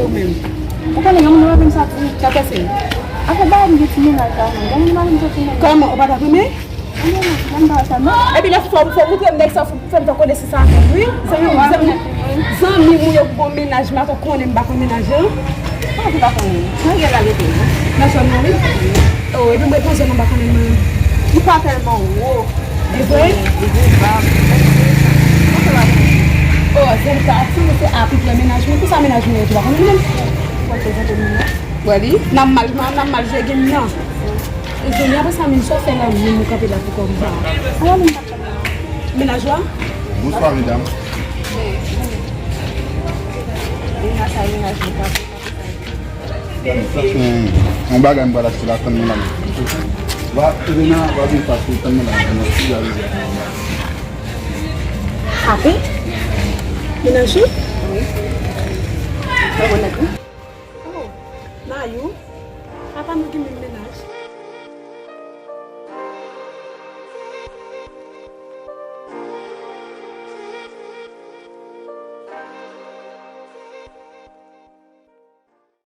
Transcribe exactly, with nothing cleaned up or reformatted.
Ou konnen, yon moun pa konn sa pou sa pase. Afè bagay m gen ti mennaj la, non. Yon moun pa konn sa pou mennaj. Kòman, ou pa ta renmen? Epi lè fò, fò moutre m nèg sa, fò fè m fè konesans avè l, wi. Zanmi, zanmi, zanmi moun yo ki gon mennaj, m pa konnen, m pa konn mennaj yo. Kòman ou pa konnen? Nan riyèl la rete, non? Nan zòn nan, wi. Oh, epi m ret nan zòn nan, m pa konnen mwen. Li pa tèlman wo. E vre? Li gen bab. Oh, Zelka, ti mesye apiprè mennaj mwen. Kisa mennaj mwen ye, ou pa konnen menm? Wè li? N ap mal, n ap mal jwe game nan. Jodi a, apre sa, menm sa w fè la, menm ou kanpe la pou kò konsa. Mennaj ou a? Bonswa, medam. Yon bagay m pral achte la, tann mwen la. Va, Elena, va vin pase, tann mwen la, nan ti gari. Ape? Mennaj ou? Wi. Mwen nèt, wi. Oh, Nayou, papa nou gen